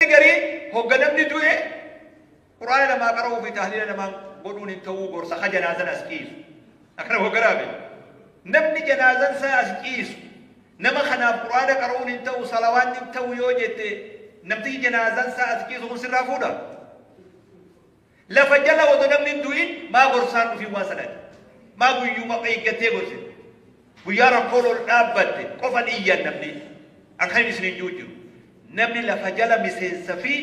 Garii hogga namni du'e Qur'aana namaa qara'uu fi tahliila namaa godhuun hin ta'uu gorsa ka janaazan as ciisu. Akkana hoggaraabe. Namni janaazan isaa as ciisu nama kanaaf Qur'aana qara'uun hin ta'u, salawaan hin ta'u yoo jette, namtichi janaazan isaa as ciisu kun sirraa fuudha. Lafa jala odoo namni hin du'in maa gorsaan dhufiin waan sanaati? Maa guyyuma eeggattee gorsite? Guyyaa rakkoon ol dhaabbatte qofa dhiyyan namni. Akkan isin hin jiru. Namni lafa jala miseensa fi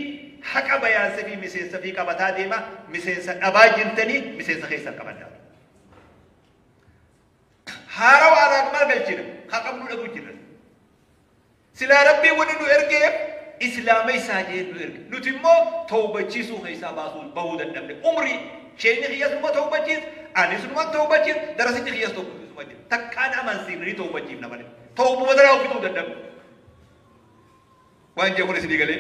haqa bayaansa fi miseensa fi qabataa deema, miseensa dhabaa jirtanii miseensa keessan qabadhaa. Haarawa alaa maal galchina? Haa qabnu dhabuu jirra. Silaa Rabbiin wanni nu ergeef Islaama isaa jee nu erge. Nuti immoo tawbachiisuu keessaa baasuu bahuu dadhabne. Umrii sheekni kiyyas numa tawbachiis, anis numa tawbachiis, darasichi kiyyas tawbachiisuma jira. Takkaan amansiifne ni tawbachiifna malee. Tawbuma daraa ofituu dadhabne. Waan jee kun isinii galee?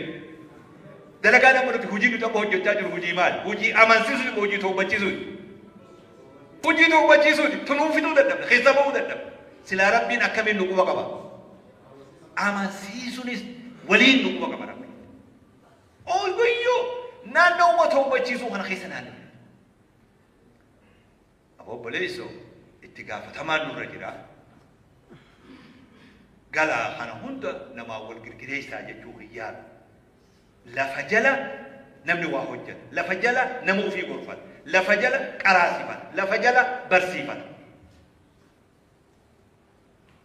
Dalagaa nama nuti hojii nuti amma hojjechaa jiru hojii maali? Hojii amansiisuu moo hojii tawbachiisuuti? Hojii tawbachiisuuti. Tunuu fiduu dadhabne, keessa bahuu dadhabne. Silaa Rabbiin akkamiin nu quba qaba? Amansiisuunis waliin nu quba qaba Rabbiin. Guyyuu naannoo tawbachiisuu kana keessa naannoo. Obboleessoo itti gaafatamaan nurra jira. Galaa kana hunda namaa wal girgireessaa jechuu hiyyaadha. Lafa jala namni waa hojjeta. Lafa jala nama ofii gorfata. Lafa jala qaraasifata. Lafa jala barsiifata.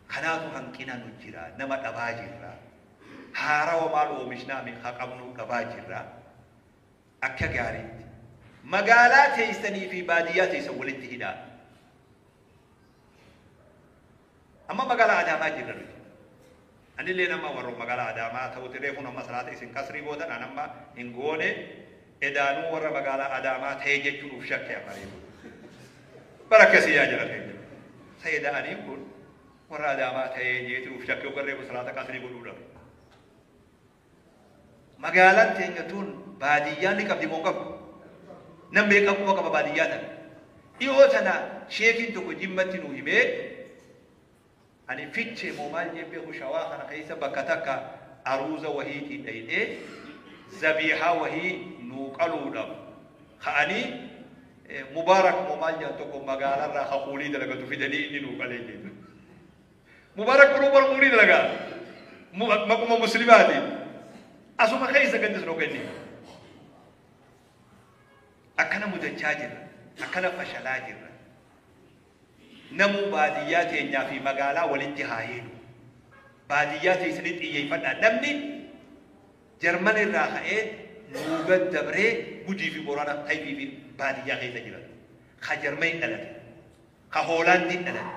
Kanaatu hanqina nu jira. Nama dhabaa jirra. Haarawa maal oomishnaa mi haa qabnu dhabaa jirra. Akka gaariitti. Magaalaa teessanii fi baadiyyaa teessan walitti hidhaa. Amma magaalaa Adaamaa jirra nuti. Anillee nama warra magaalaa Adaamaa ta'utti reefuun amma salaata isin kasrii gootan an amma hin goone edaanuu warra magaalaa Adaamaa ta'ee jechuun uf shakke amma reefu. Bara akkasii yaa jira keenya. Sayyida'anii kun warra Adaamaa ta'ee jeetu uf shakke yookaan reefu salaata kasrii godhuu dhabe. Magaalaan teenya tun baadiyyaan ni qabdi moo qabdu? Nam meeqa quba qaba baadiyyaa tana? Dhiyoo tana sheekiin tokko Jimmatti nu himee, ani Fichee moo maal jee beeku Shawaa kana keessa bakka takka aruuza wahiitii dhayxee zabiihaa wahii nuu qaluudhaaf ka'anii Mubaarak moo maal jedhan tokko magaalarraa ka kuulii dalagatu fidanii inni nuu qalee jedhu. Mubaarak kunuu bara kuulii dalagaa maquma muslimaati. Asuma keessa gandis nuu kenni. Akkana mudachaa jirra. Akkana fashalaa jirra. Namuu baadiyyaa teenyaa fi magaalaa walitti haa hidhu. Baadiyyaa teessanii xiyyeeffadhaa. Namni Jarman irraa ka'ee nuuga dabree Gujii fi Boorana Hayfii fi baadiyyaa keessa jiran. Ka Jarmanii dhalate. Ka Hoolaandii dhalate.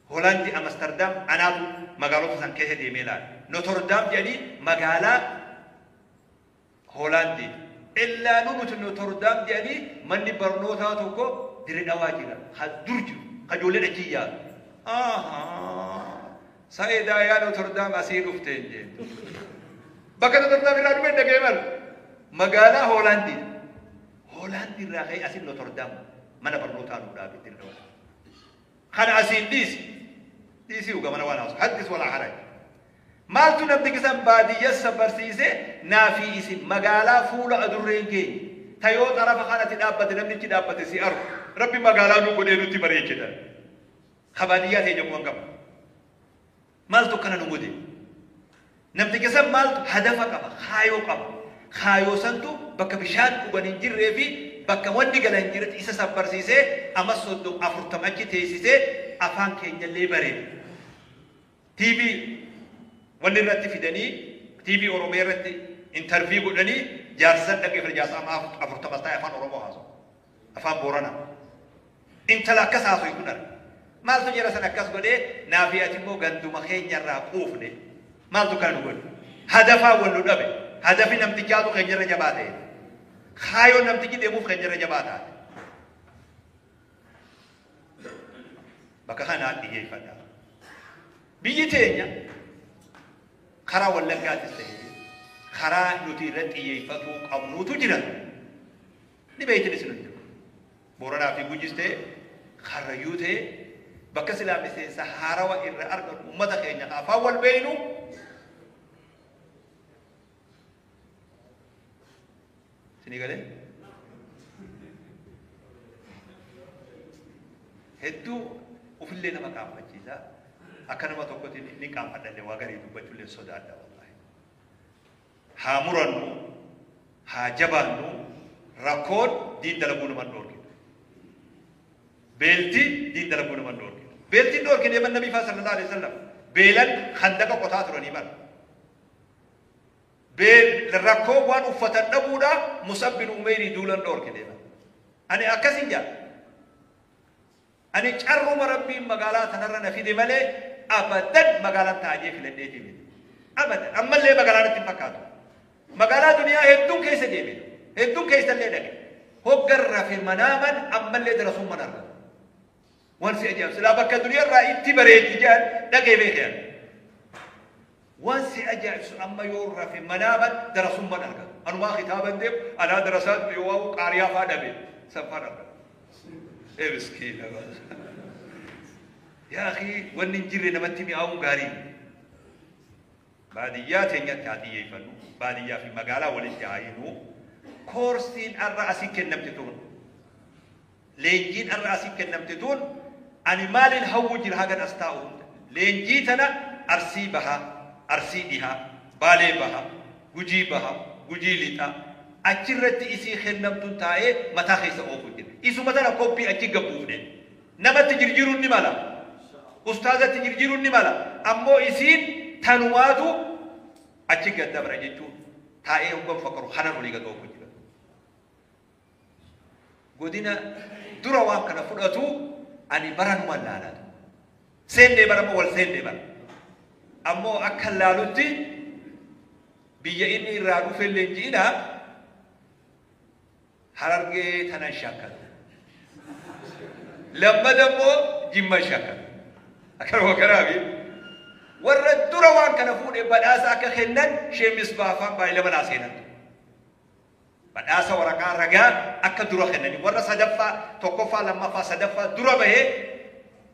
Hoolaandii Amsterdam anaatu magaalota san keessa deemee ilaala. Notordaam jedhanii magaalaa Hoolaandii. Illaanuu nuti Notordaam jedhanii manni barnootaa tokko Dire Dhawaa jira. Ka dur jiru. Ka ijoolleen achi yaadu. Sa'idaa yaa Notordaam asii dhufte hin jeen. Bakka Notordaam irraa dhufe dhagee bar. Magaalaa Hoolaandii. Hoolaandii irraa ka'ee asii Notordaam mana barnootaa nu dhaabe Dire Dhawaa. Kana asiin dhiisi. Dhiisii uga mana waan haasu. Haddis walaa haraj. Maaltu namni kisan baadiyyassa barsiise naafii isin magaalaa fuula adurreen keenya. Ta yoo xarafa kanatti dhaabbate namnichi dhaabbate si argu. Rabbi magaalaa nu godhee nutti bareechedha. Ka baadiyyaa teenya kuman qaba. Maaltu akkana nu godhe? Namticha san maaltu hadafa qaba, kaayoo qaba. Kaayoo santu bakka bishaan dhugan hin jirree fi bakka wanni galan hin jirretti isa san barsiisee ama 30 40 achi teessisee afaan keenyallee bare. TV wanni irratti fidanii TV Oromiyaa irratti interview godhanii jaarsa san dhaggeeffate, jaarsa ama 40 ta'e afaan Oromoo haasa'u. Afaan Booranaa. Intala akkas haasoytu arge. Maaltu jara san akkas godhee naafi ati immoo ganduma keenyarraa quufne? Maaltu kana nu godhe? Hadafaa wal nu dhabe. Hadafi namtichaatu keenyarra jabaa ta'e. Kaayoon namtichi deemuuf keenyarra jabaa taate. Bakka kanaa xiyyeeffadha. Biyyi teenya karaa Wallaggaatis ta'e karaa nuti irratti xiyyeeffatuu qabnuutu jira. Ni beektan isin hundi. Booranaa fi Gujis ta'e Karrayyuu ta'e bakka silaa miseensa haarawa irra argatu uummata keenya afaan wal beeynu Isinii galee? Hedduu ufillee nama qaanfachiisa. Akka nama tokkotti ni qaanfadhallee waa garii dubbachuullee sodaadha wallaahi. Haa murannu, haa jabaannu, rakkoon diin dalaguu nama hin dhoorkine. Beelti diin dalaguu nama hin dhoorkine. Beelti hin dhoorkine man nabii faa sallallahu alaihi wasallam. Beelan handaqa qotaa turanii bara. Rakkoo waan uffatan dhabuudha Mus'ab bin Umeyrii duulan dhoorkine bara. Ani akkasin jaa. Ani carruma Rabbiin magaalaa tanarra na fide malee abadan magaalaan taa'ee filadheetii miti. Abadan ammallee magaalaa natti hin fakkaatu. Magaalaa duniyaa hedduun keessa deeme. Hedduun keessa illee dhaqe. Hoggan rafe manaaman ammallee darasuun mana argama. Waan si ajaa'ibu silaa bakka duniyaa irraa itti bareeddi jedhan dhaqee beekee. Waan si ajaa'ibsu amma yoo rafe manaaman darasuun mana argama. Anumaa kitaaban deemu anaa darasaa yoo waa'u qaariyaa faa dhabe san faan argama. Ee miskiina. Yaa akhi wanni hin jirre namatti mi'aawuun gaarii. Baadiyyaa teenyatti haa xiyyeeffannu. Baadiyyaa fi magaalaa walitti haa hiinu. Koorsiin har'a asii kennamte tun, leenjiin har'a asii kennamte tun, ani maaliin hawwu jira hagan as taa'u hunda. Leenjii tana Arsii Bahaa, Arsii Dhihaa, Baalee Bahaa, Gujii Bahaa, Gujii Lixaa achirratti isii kennamtuun taa'ee mataa keessa oofu jira. Isuma tana koppii achi gabbuufne. Namatti jirjiiruun ni mala. Ustaazatti jirjiiruun ni mala. Ammoo isiin tanumaatu achi gad dabra jechuun taa'ee hoggan fakkaru kanan olii gad oofu jira. Godina dura waan kana fudhatu ani baranuma laalatu. Seennee bara wal seennee bara. Ammoo akka laalutti biyya inni irraa dhufe leenji'ina Harargee tanan shakkatu. Lammata immoo Jimma shakkatu. Akkanuma kanaafi warra dura waan kana fuudhe badhaasa akka kennan shee Misbaafaan baay'ee manaa seenan. Badhaasa waraqaa ragaa akka dura kennani warra sadaffaa tokkoffaa lammaffaa sadaffaa dura bahee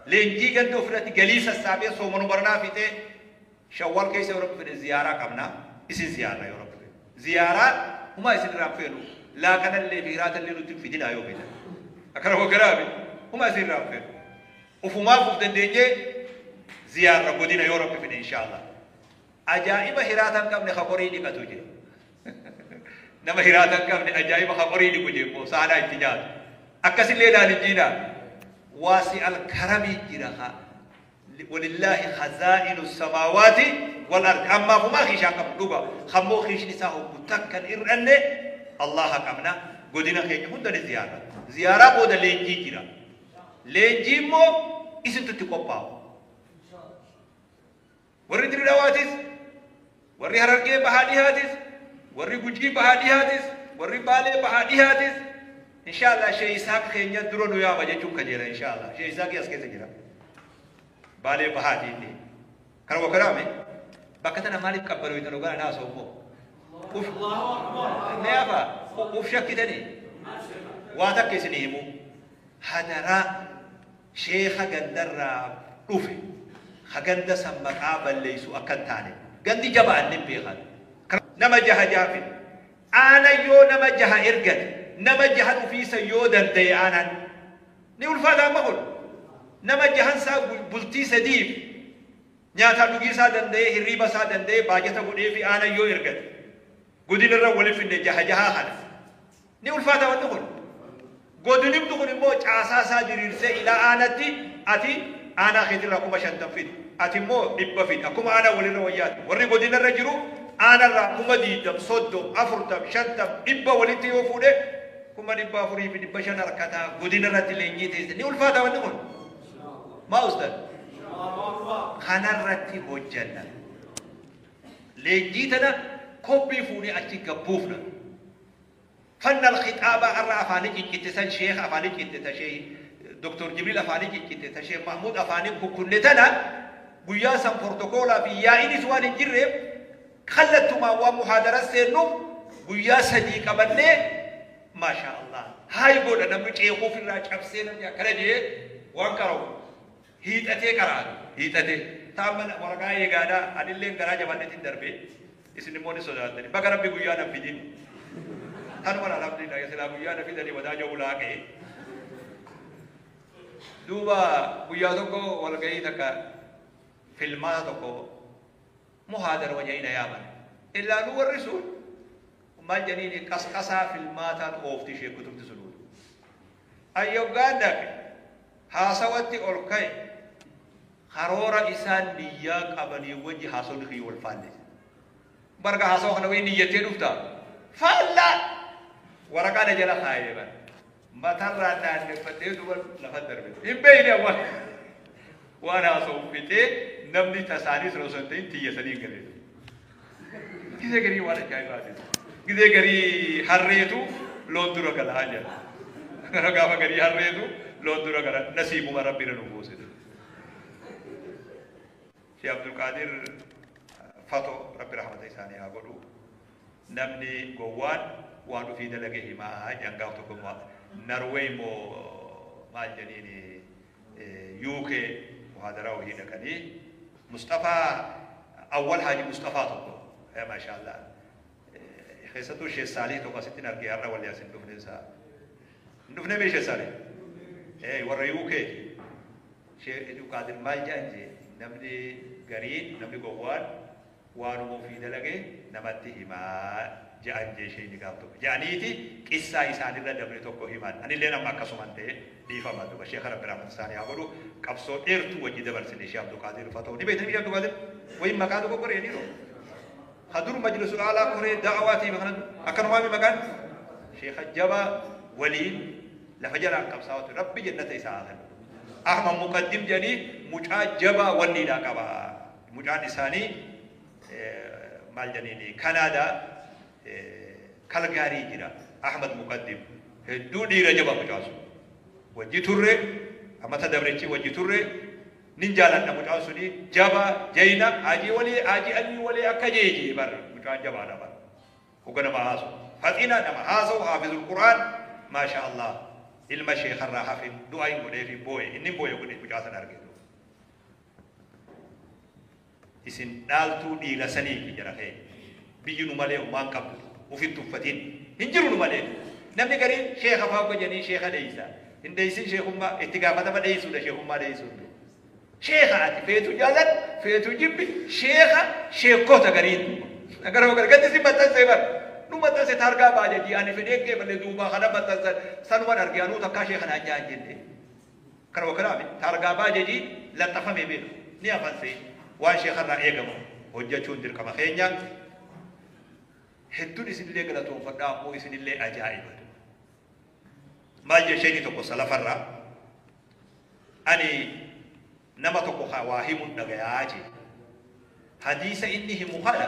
leenjii ganda ofirratti galii sassaabee soomanu baranaa fixee Shawwaal keessa yoo Rabbi fedhe ziyaaraa qabna. Isin ziyaarra yoo Rabbi fedhe. Ziyaaraa humaa isin irraa hin feenu. Laaqanallee fi hiraatallee nutti hin fidinaa yoo feetan. Akkana hogganaafi humaa isin irraa hin feenu. Ufumaaf uf dandeenyee ziyaarra godina yoo Rabbi fedhe inshaallah. Ajaa'iba hiraata hin qabne ka qorii dhiqatu jira. Nama hiraata hin qabne ajaa'iba ka qorii dhiqu jee immoo saanaa itti nyaatu. Akkasillee naan hin jiinaa. Waasi alkaramii jira ka walillaahi khazaa'inu samaawaati wal ardi. Ammaaf humaa kiishaan qabu dhuga. Kammoo kiishni isaa hoggu takka hin hir'anne Allaha qabna. Godina keenya hunda ni ziyaarra. Ziyaaraa booda leenjii jira. Leenjii immoo isintu itti qophaa'u. Warri Diridhawaatis, warri Harargee Bahaa Dhihaatis, warri Gujii Bahaa Dhihaatis, warri Baalee Bahaa Dhihaatis, inshallah Shee Isaaq keenya dura nu yaama jechuun kajeela inshallah. Shee Isaaqii as keessa jira. Baalee Bahaati inni. Kana wakaraame bakka tana maaliif qabbanooytan ogaa naasoo immoo? Uf mee hafa uf shakkitanii waa takka isinii himu. Hadaraa sheekha gandarraa dhufe ka ganda san maqaa balleessu akka hin taane. Gandi jabaan ni beekan. Nama jaha jaha fide. Aana yoo nama jaha ergate, nama jahan ofiisa yoo danda'e aanaan ni ulfaata amma kun. Nama jahan isaa bultii sadiif nyaataa dhugii isaa danda'ee hirriiba isaa danda'ee baajata godhee fi aana yoo ergate. Godina irra waliif finne jaha jahaa kana. Ni ulfaata wanni kun. Godinimtu kun immoo caasaa isaa diriirsee ilaa aanatti ati aanaa keetirraa 50,000 fidi. Ati immoo 100 fidi. Akkuma aanaa walirra wayyaati. Warri godina irra jiru aanarraa 20,000, 30, 40, 50, 100 walitti yoo fuudhe 400,500 harkataa godina irratti leenjii teesse. Ni ulfaata wanni kun. Maa ustaad? Kanarratti hojjanna. Leenjii tana koppii fuunee achi gabbuufna. Fanna al-khixaabaa har'a afaanii ciccitte san sheekha afaanii ciccitte ta sheekh Dr. Jibriil afaanii ciccitte ta sheekh Mahmud afaanii kukkunne tana guyyaa san portokoolaa fi yaa'inis waan hin jirreef kallattumaan waan muhaadara seennuuf guyyaa sadii qabannee maashaa Allah haay godha namni ceekuuf irraa cabsee namni akkana jee waan qara'u hiixatee qaraatu hiixatee ta'an mana waraqaa eegaadhaa anillee garaa jabanneetiin darbee isin immoo ni sodaattani baga Rabbi guyyaa nan fidin. Tanuma alhamdulillah silaa guyyaa na fidanii wadaaja ulaaqee. Duuba guyyaa tokko walgahii takka filmaata tokko muhaadara waja'ina yaaman. Ilaaluu warri sun maal jedhaniin qasqasaa filmaataatu oofti ishee kutubti sun. Ayyoggaan dhaqe haasawatti ol ka'e karoora isaan niyyaa qabanii wajji haasawni kiyya wal faalle. Barga haasawa kana wayii niyyattee dhufta. Faallaa waraqaa na jala kaayee bara. Matarraa naanneffadhee duba lafa darbe. Hin beekne waan waan haasawu fixee namni tasaanis osoo hin ta'in tiyyasanii hin galee. Gizee garii waan ajaa'ibaati. Gizee garii harreetu loon dura galaa jedha. Gaafa garii harreetu loon dura gala nasiibuma rabbi irra nu buuse. Sheekh Abdulqaadir Fato rabbi rahmata isaanii haa godhu. Namni gowwaan waan ofii dalage himaa jangaaf tokko Norway moo maal jedhaniin UK muhaadaraa wahii dhaqanii Mustafaa Awwal Haaji Mustafaa tokko maashaallah keessattuu Sheekh Saalih tokko asitti argee har'a walii as hin dhufne isaa hin dhufne mee Sheekh Saalih warra UK Sheekh Qaadir maal jedhan jee namni gariin namni gowwaan waanuma ofii dalage namatti himaa ja'an jee isheen gaaf tokko ja'aniiti qissaa isaanirra dabre tokko himan anillee nama akkasuman ta'e dhiifama duba sheekha rabbi rahmata isaanii haa godhu qabsoo dheertuu wajji dabarsine Sheekh Abdulqaadir Fatoo ni beektanii Sheekh Abdulqaadir wayin maqaa tokko qoree dhiiroo hadur majlisul aalaa koree da'awaatii kana akkanumaa mi maqaan sheekha jabaa waliin lafa jalaan qabsaa'atu rabbi jannata isaa haa kennu. Ahmad Muqaddim jedhanii mucaa jabaa wanniidhaa qaba. Mucaan isaanii maal jedhaniini Kanaadaa Kalgaarii jira. Ahmad Muqaddim hedduu dhiira jabaa mucaa sun. Wajji turre amata dabrechi wajji turre nin jaaladha mucaan suni jabaa jayna hajii walii hajii alii walii akka jeejee bar mucaan jabaadha bar. Hogga nama haasawu. Faxina nama haasawu haafizul Qur'aan maasha Allah. Ilma sheekarraa hafe du'aa hin godheefi booye inni booye godhe mucaa sana arge. Isin dhaaltuu dhiira saniifi jara kee biyyi nu malee homaan qabdu ufitti uffatin hin jiru nu malee. Namni gariin sheeka fa'aa gojanii sheeka dheeysa. Hin dheeysin sheekummaa itti gaafatama dheeysuudha sheekummaa dheeysuun. Sheeka ati feetu jaaladhu feetu jibbi sheeka sheekota gariin. Gara gara gadi si maxxansee bara. Nu maxxanse taargaa baajajii ani fedhee qeebalee duubaa kana maxxansan sanuman arge anuu takkaa sheeka naan jaan jenne. Kana kanaaf taargaa baajajii laxxafamee beeku ni afansee waan sheekarraa eegamu hojjechuun dirqama keenya. Hedduun isinillee galatoonfadhaa ammoo isinillee ajaa'iba. Maal jecheenii tokko salafarraa ani nama tokko waa himuun dhagayaa jee. Hadiisa inni himu kana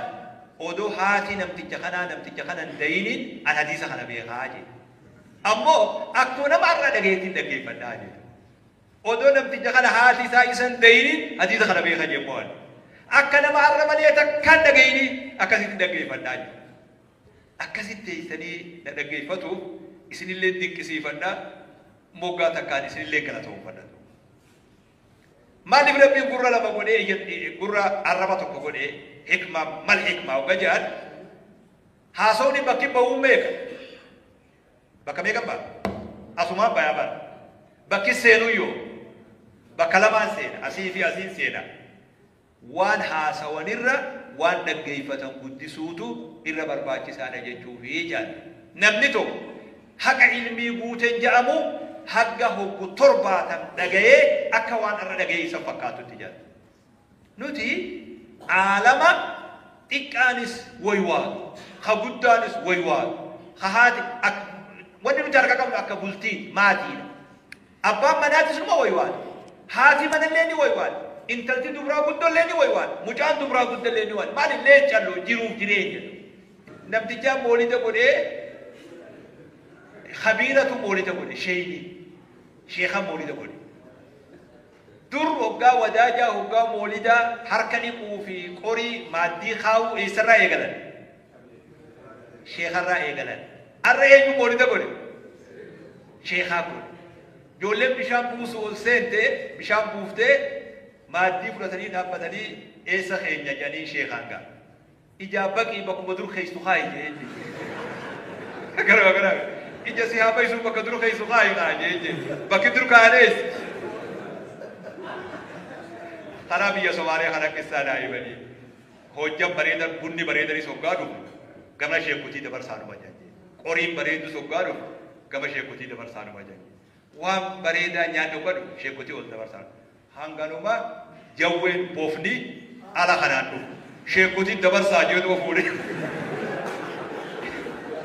odoo haati namticha kanaa namticha kana hin dayiniin an hadiisa kana beekaa jee. Ammoo akkuma nama har'a dhagayeetiin dhaggeeffadhaa jee. Odoo namticha kana haati isaa isa hin dayiniin hadiisa kana beekaa jee immoo ani. Akka nama har'a malee takkaan dhagayinii akkasitti dhaggeeffadhaa jee. Akkasitti teessanii na dhaggeeffatuuf isinillee dinqisiifadhaa moggaa takkaan isinillee galatoonfadha. Maaliif rabbiin gurra lama godhee gurra arraba tokko godhee hikmaa mal hikmaa hogga jedhan haasawni bakki ba'uu meeqa? Bakka meeqan ba'a? Asumaan bayaa bara. Bakki seenuu yoo bakka lamaan seena asii fi asiin seena. Waan haasawanirra waan dhaggeeffatan guddisuutu irra barbaachisaadha jechuufi jaal. Namni tokko haqa ilmii guuteen jedhamu hagga hoggu 70 dhagayee akka waan irra dhagayee isa fakkaatutti jaal. Nuti aalama xiqqaanis waywaatu, ka guddaanis waywaatu, ka haati wanni nuti harka qabnu akka bultii maatiidha. Abbaan manaatis numa waywaatu, haati manallee ni waywaatu, intalti dubraa guddollee ni waywaatu, mucaan dubraa guddollee ni waywaatu. Maalillee calloo jiruuf jireenya. Namtichaa moolida godhee khabiiratu moolida godhe sheeyni sheeka moolida godhe. Dur hoggaa wadaajaa hoggaa moolidaa harka dhiquu fi qorii maaddii kaa'uu eessarraa eegalan? Sheekarraa eegalan. Har'a eenyu moolida godhe? Sheekaa godhe. Ijoolleen bishaan buusuu ol seente bishaan buuftee maaddii fudhatanii dhaabbatanii eessa keenya jedhanii sheekaan ga'a. Ijaa baqii bakkuma dur keessu kaayi jedhee. Kanuma kanaaf ija si haa baysu bakka dur keessu kaayu naa jee bakki dur kaanees. Karaa biyya Somaaliyaa kana keessaa daa'imanii hojjan bareedan bunni bareedanis hoggaa dhufu gama sheekutii dabarsaa dhuma jee. Qoriin bareedu hoggaa dhufu gama sheekutii dabarsaa dhuma jee. Waan bareedaa nyaanni hoggaa dhufu sheekutii ol dabarsaa dhufu. Hanganuma jawween boofni ala kanaan dhufu. Sheekutii dabarsaa jeetu fuudhee.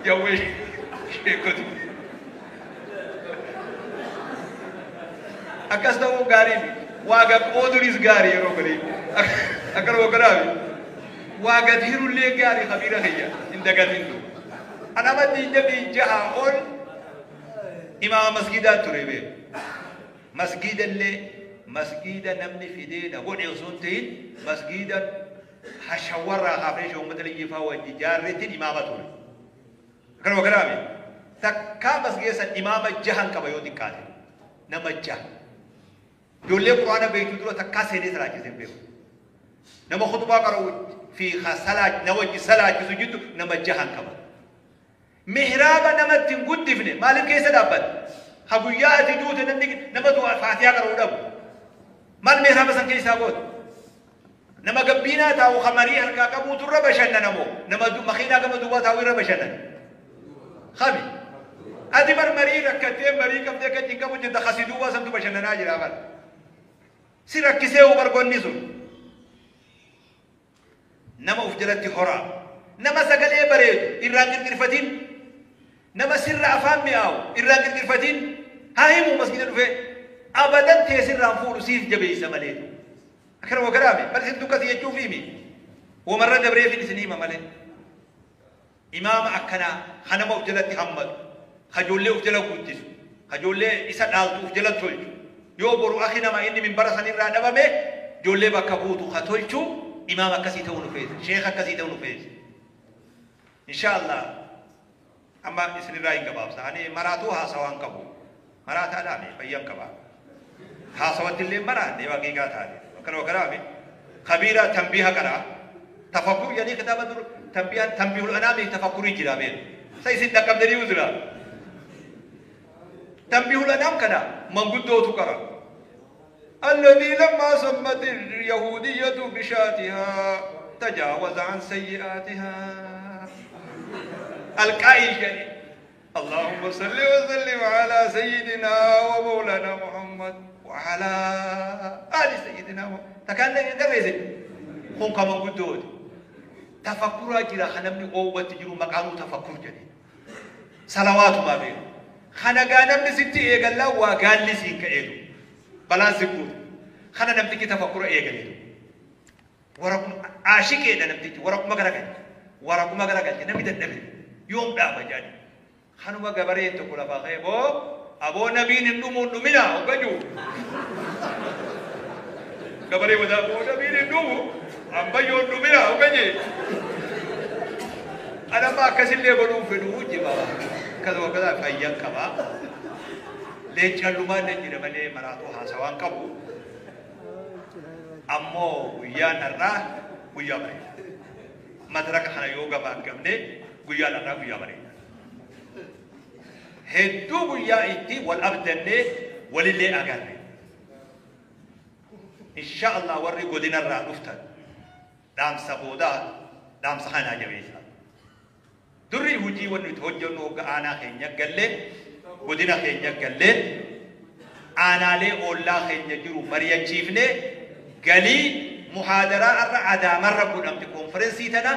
Jawwee sheekutii. Akkas ta'uun gaarii miti. Waa qooduunis gaarii yeroo garii. Akkanuma kanaafi. Waa gad hirullee gaarii kabiira kiyya hin dagatin. Anama 26 ol imaama masgiidaa ture beeku. Masgiidallee masgiida namni fidee na godhe osoo hin ta'in masgiida hashawarraa kaafnee shee uummata liyyifaa wajji jaarreettiin imaama ture. Akkanuma kanaafi. Takkaa masgiida san imaama jahan qaba yoo xiqqaate. Nama jaha. Ijoollee Quraana beektu dura takkaa seenee salaachisee hin beeku. Nama khutbaa qara'u fi nama wajji salaachisu jiddu nama jahan qaba. Mihraaba namatti hin guddifne maaliif keessa dhaabbatte? Ha guyyaa ati duute namni nama du'a faatihaa qara'uu dhabu. Maal mihraaba san keessaa goote? Nama gabbiinaa taa'u kamarii harkaa qabuutu irra bashannana moo nama makiinaa gama duubaa taa'u irra bashannana? Kami? Ati bar marii rakkattee marii qabdee akka hin qabu jirta kasi duubaa santu bashannanaa jira bar. Si rakkisee bargoonni sun. Nama uf jalatti horaa. Nama sagalee bareedu irraan qirqirfatin. Nama sirra afaan mi'aawu irraan qirqirfatin. Haa himu masgiida dhufee. Abadan tee sirraan fuudhu siif jabeessa malee. Akkanuma garaame bal isin dukkati jechuuf himi. Womarra dabreefin isin hima malee. Imaama akkanaa kanama uf jalatti hammatu. Kajoollee uf jala guddisu. Kajoollee isa dhaaltu uf jala tolchu. Yoo boru akhi nama inni minbara sanirraa dhabame ijoollee bakka buutu ka tolchu imaama akkasii ta'uu nu feesa. Sheekha akkasii ta'uu nu feesa. Inshaallah amma isinirraa hin gabaabsa. Ani maraatuu haasawaan qabu. Maraataadhaami fayyan qaba. Haasawatti illee maraanne haqiiqaa taate. Akkanuma kanaami kabiira tanbiiha qaraa. Tafakkur jedhanii kitaaba dur tanbiiha tanbiihul anaami tafakkurii jira beeku. Sa isin dhaqqabdanii uzra. Tanbiihul anaam kana manguddootu qara. الذي لما سمت اليهودية بشاتها تجاوز عن سيئاتها. القائل يعني اللهم صل وسلم على سيدنا ومولانا محمد وعلى آل سيدنا محمد. تكان درس هم كمان قدود تفكر جرا خنمني قوة تجرو مقامو تفكر جديد صلوات ما بين خنقا نمني ستي إيقال لا وقال لي سينك إيدو بلان سكوت خنا نمتك تفكر إيقال إيدو ورقم عاشق إيدا نمتك ورقم مقرقل ورقم مقرقل نمي النبي يوم دابا جاني خنوا قبرين تقول أبا أبو نبي نمو نمنا وقجو قبرين ودا أبو نبي نمو أمبيو نمنا وقجي أنا ما كسل لي بلوم في نوجي بابا كذا وكذا فيا كما ليش اللومان نجري ملي مراتو حسوان كابو أمو ويا نرى ويا بري مدرك حنا يوغا بانكمني ويا نرى ويا بري هدو ويا إتي والأبدني وللي أقرب إن شاء الله وري قدنا الرا نفتن دام سبودا دام سخانا جميسا دري هجي ونتهجنو أنا خينيا قال godina keenya gallee aanaalee ollaa keenya jiru mari'achiifne galii muhaadaraa irra adaamarra godhamte konferensii tana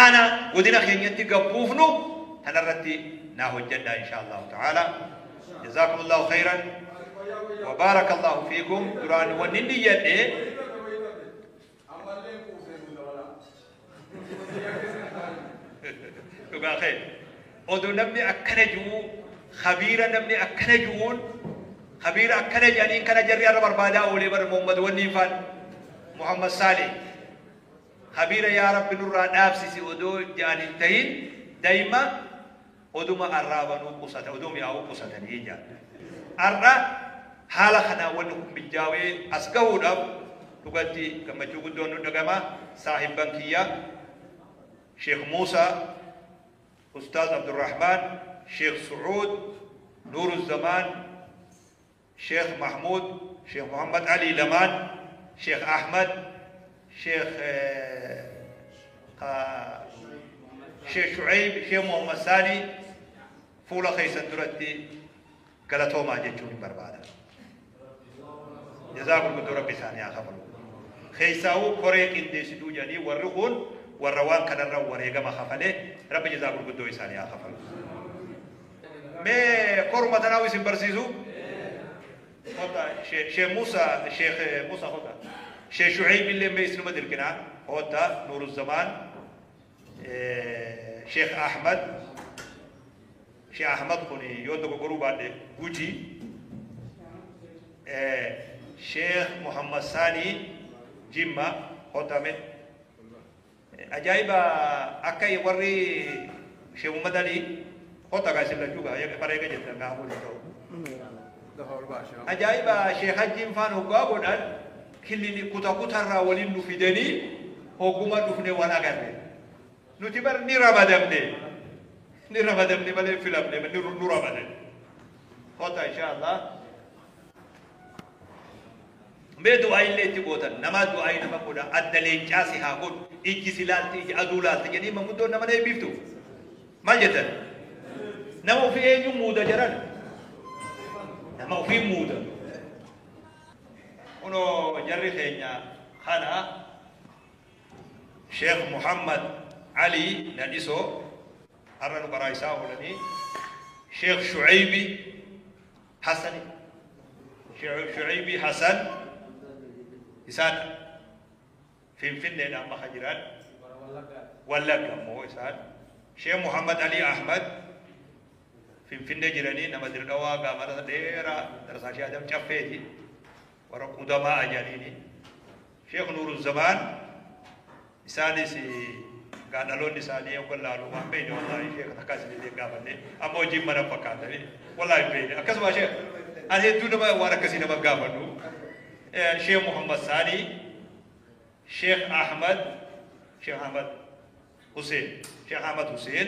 ana godina keenyatti gabbuufnu tanarratti naa hojjedha insha allahu ta'ala. جزاكم الله خيرا وبارك الله فيكم. duraan wanni inni jedhe dhugaa khayr oduu namni akkana jiru خبيرا نمني أكنا جون خبيرا أكنا جانين كنا جري على بربادا أولي بر محمد ونيفان محمد صالح خبيرا يا رب نور نفسي سي أدو جانين تين دايما أدو ما أرابنو قصة أدو ما أو قصة نيجا أرى حالة خنا ونكم بالجاوي أسقوا رب تقولي كما تقول دون دعما صاحب بنكية شيخ موسى Ustaaz Abdurrahman, Sheekh Sucuud, Nuuru Zamaan, Sheekh Mahmuud, Sheekh Muhammad Ali lamaan, Sheekh Ahmad, Sheekh Sheekh Shucayb, Sheekh Muhammad Saanii fuula keessan duratti galatoomaa jechuun hin barbaada. Jazaa gurguddoo Rabbi isaanii haa kafalu. Keessaawuu koree qindeessituu jedhanii warri kun warra waan kanarra wareegama kafalee Rabbi jazaa gurguddoo isaanii haa kafalu. Mee koruma tanaa isin barsiisu? Kota Sheekh Musa, Sheekh Musa kota. Sheekh Shucayb illee mee isinuma dirqinaa. Kota Nuuru Zamaan, Sheekh Ahmad, Sheekh Ahmad kun yoo dogoggoruu baadhe Gujii, Sheekh Muhammad Saanii Jimma kotame. Ajaa'iba akka warri Sheekh Muhammad Ali kota gaa isin lachuu gaa bareega jettan gaa hafuun ta'u. Ajaa'iba Sheekh Hajjiin faan hoggaa godhan kilili kuta kutarraa waliin nu fidanii hogguma dhufne wal agarre. Nuti bar ni ramadamne. Ni ramadamne malee filamne ni nu ramadan. Kota insha Allah. Mee du'aa illee itti gootan nama du'aa nama godha adda leencaa si haa godhu ijji si laalti iji aduu laalti jedhanii manguddoon nama na eebbiftu. Maal jettan? Nama ofii eenyu muuda jedhan? Nama ofii muuda. Kunoo jarri keenya kana Sheekh Muhammad Ali Nadisoo har'a nu karaa isaa oolanii, Sheekh Shucaybi Hasani, Sheekh Shucaybi Hasan isaan Finfinneedhaan maka jiran, Wallagga immoo isaan Sheekh Muhammad Ali Ahmad Finfinnee jiranii, nama Dirdhawaa gaamara dheeraa darasaa Sheekh Adam Caffeeti, warra qudamaa ajaniini. Sheekh Nuuru Zamaan isaanis gaa dhaloonni isaanii yoggan laalu waan beeyne wallaahi sheekh takkaa isinillee gaafanne amma hojiin mana fakkaatanii wallaahi hin beeyne. Akkasuma sheekh ani hedduu nama waan akkasii nama gaafadhu. Sheekh Muhammad Saanii, Sheekh Ahmad, Sheekh Ahmad Hussein, Sheekh Ahmad Hussein,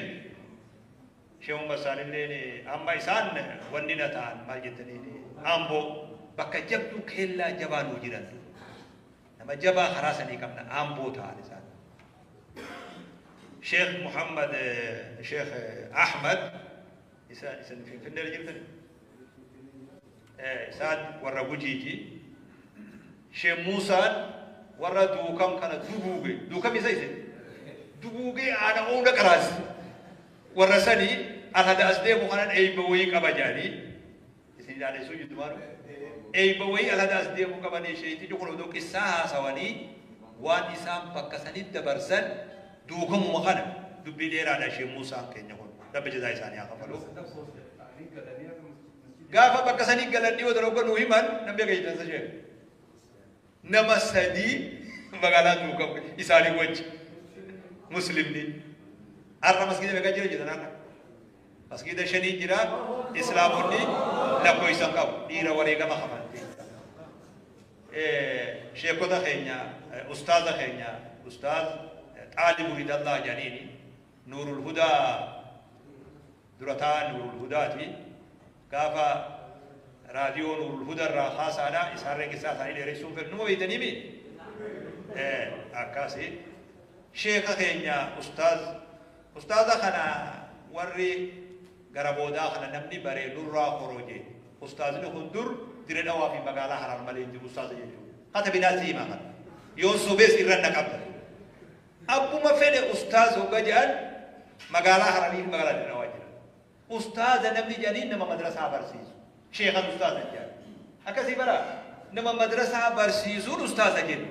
Sheekh Muhammad Saanilleen amma isaan wanni na ta'an maal jettaniin Amboo bakka jabduu keellaa jabaa nuu jiran nama jabaa karaa sanii qabna, Amboo ta'an isaan. Sheekh Muhammad, Sheekh Ahmad isa isin Finfinnee jirtani, isaan warra Gujiiti. Sheekh Muusaan warra Duukam kana duguuge, Duukam isa isin duguugee aana oona qaraasi warra sanii alhada as deemu kanan eeyba wayii qaba jedhanii isin ilaalessuu jirtu maalu eeyba wayii alhada as deemu qabanii sheeytichi kun odoo qissaa haasawanii waan isaan bakka sanitti dabarsan Duukamuma kana dubbii dheeraadha. Sheekh Muusaan keenya kun Rabbi jazaa isaanii haa kafalu. Gaafa bakka sanii galan dhiyoo darogga nuu himan namni agarsiisan sheekh nama sadii magaalaa Duukam isaanii wajji muslimni har'a masgiida meeqa jira jedhan? Har'a masgiida shanii jira. Islaamonni lakkoofsan qabu dhiira wareegama kafalte. Sheekota keenya, ustaaza keenya, ustaaz Xaalibu Ridallaa jedhaniini Nuurul Hudaa durataa Nuurul Hudaati. Gaafa raadiyoo Nuurul Hudaa irraa haasaadha isaarree qissaa isaanii dheeressuun fedhu numa beeytanii mi akkasi. Sheeka keenya ustaaz, ustaaza kana warri gara boodaa kana namni baree nurraa horoje. Ustaazni kun dur Dire Dhawaa fi magaalaa Harar malee hin jiru ustaaza jechuudha. Hata binaa siimaa kana yoon sobees irra na qabda. Abbuma fedhe ustaaz hogga jedhan magaalaa Hararii fi magaalaa Dire Dhawaa jira. Ustaaza namni jedhanii nama madrasaa barsiisu. Sheekan ustaaza jedhan. Akkasii bara nama madrasaa barsiisuun ustaaza jedhu.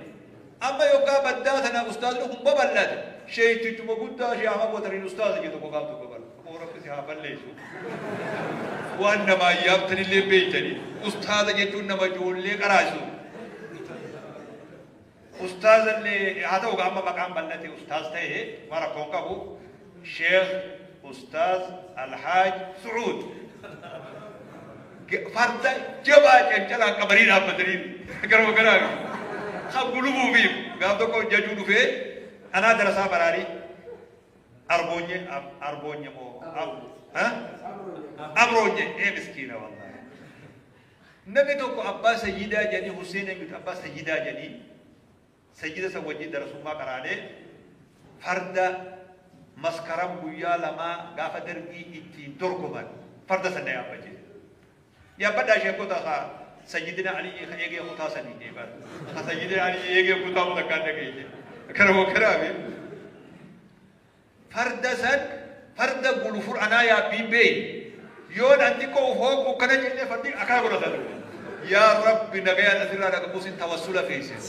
Amma yoggaa baddaa tana ustaazni kun babal'ate. Sheeytichuma guddaa Shee Ahmad Watariin ustaaza jedhu tokko gaaf tokko bara. Obbo Rabbi si haa balleessu. Waan namaa yaabtanillee beeytanii. Ustaaza jechuun nama ijoollee qaraasu. Ustaazallee haa ta'u, amma maqaan bal'ate ustaaz ta'e waan rakkoon qabu. Sheekh Ustaaz Alhaaj Su'uud farda jabaa cancalaan qabanii dhaabbatanii garuma garaa kan gulubuufiif gaaf tokko jajuu dhufee anaa darasaa baraarii. Arboonye Arboonye moo Abroonye ee miskiina wallaahi. Namni tokko abbaa sayyidaa jedhanii Hussein eenyutu abbaa sayyidaa jedhanii sayyida san wajjin darasummaa qaraanee farda maskaram guyyaa lamaa gaafa dargii ittiin dorgoman farda sana yaabbachiise. Yaabbadhaa sheekota haa sayyidina Aliyyi ka eegee kutaa sanii deeban. Ka sayyidina Aliyyi eegee kutaa takkaan dhageeyye. Kana hoogganaa farda san farda gulufur anaa yaabbiin beeyi. Yoon an xiqqoo uf hooqu kana jennee fardi akkaa godhata duuba. Yaa Rabbi nagayaan asirraa dhaqabuusin tawassula feesis.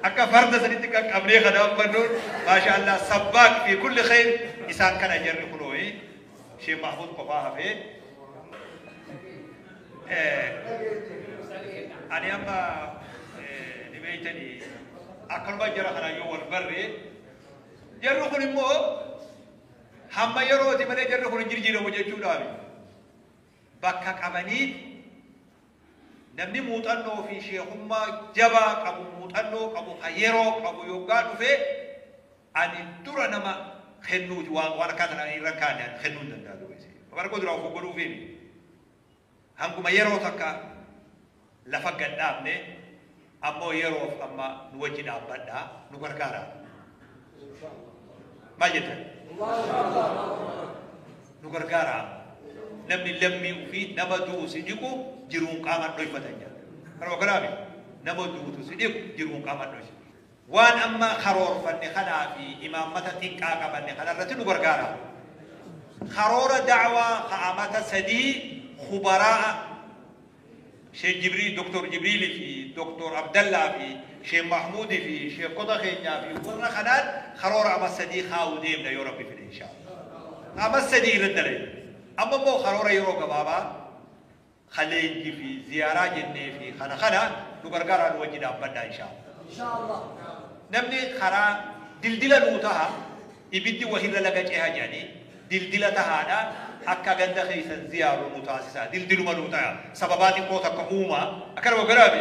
Akka farda sanitti qaqqabnee kana ammannuun maasha Allah sabbaaq fi kulli khayr isaan kana jarri kunooyi Sheekh Mahmud qofaa hafee. Ani amma ni beeytanii akkanuma jara kana yoo wal barree jarri kun immoo hamma yerooti malee jarri kun hin jijjiiramu jechuudhaafi. Bakka qabaniit namni muuxannoo fi sheekummaa jabaa qabu muuxannoo qabu ka yeroo qabu yoggaa dhufe ani dura nama kennuuti waan akkaa kana irra kaane ani kennuu hin danda'a duuba isii. Bara koo dura of godhuufi hanguma yeroo takka lafa gad dhaabne ammoo yeroof amma nu wajji dhaabbadhaa nu gargaaraa. Maal jettan? Nu gargaaraa. Namni lammii ofii nama du'u si dhiqu jiruun qaamaan dhoyfatan jedha. Kanuma kanaaf nama du'utu si dhiqu jiruun qaamaan dhoysa. Waan amma karoorfanne kanaa fi imaammata xiqqaa qabanne kanarratti nu gargaara. Karoora da'waa ka'amata sadii khubaraa Sheekh Jibriil, Doktor Jibriil fi Doktor Abdallaa fi Sheekh Mahmuud fi Sheekota keenyaa fi warra kanaan karoora amma sadii kaa'uu deemna yoo Rabbi fedhe inshaallah. Amma sadii irratti dalayna. Amma immoo karoora yeroo gabaabaa kaleenji fi ziyaaraa jennee fi kana kana nu gargaaraa nu wajji dhaabbadhaa inshaallah. Namni karaa dildila nuu taha ibiddi wahirra laga ceha jedhanii dildila tahaadha akka ganda keessan ziyaaru nu taasisa dildiluma nuu taha sababaa xiqqoo takka uumaa akkanuma garaabe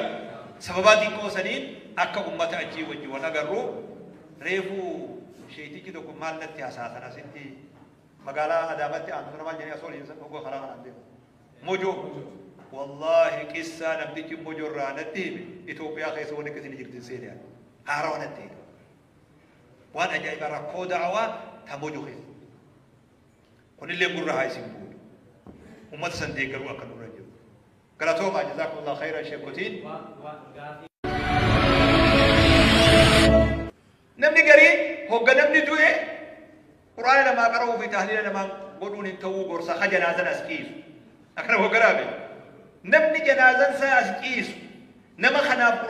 sababaa xiqqoo saniin akka ummata achii wajji wal agarru reefuu sheetichi tokko maal natti haasaasan asitti magaalaa Adaamatti aantu sana maal jedhanii asoo oliin hoggoo karaa kanaan deemu. Mojoo wallaahi qissaa namtichi mojoo irraa natti hime Itoophiyaa keessa wanni akkasii ni jirti seenaa haarawaa natti hime. Waan ajaa'ibaa rakkoo da'awaa ta mojoo keessa. Kunillee gurra haa isin bu'u. Uummata san deeggaruu akka nurra jiru. Galatoomaa jazaakumullah khayran sheekotiin. Namni garii hogga namni du'e Qur'aana namaa qara'uu fi tahliila namaa godhuun hin ta'uu gorsa ka janaazan as ciisu. Akkana hogganaa beeku. Namni janaazan isaa as ciisu nama kanaaf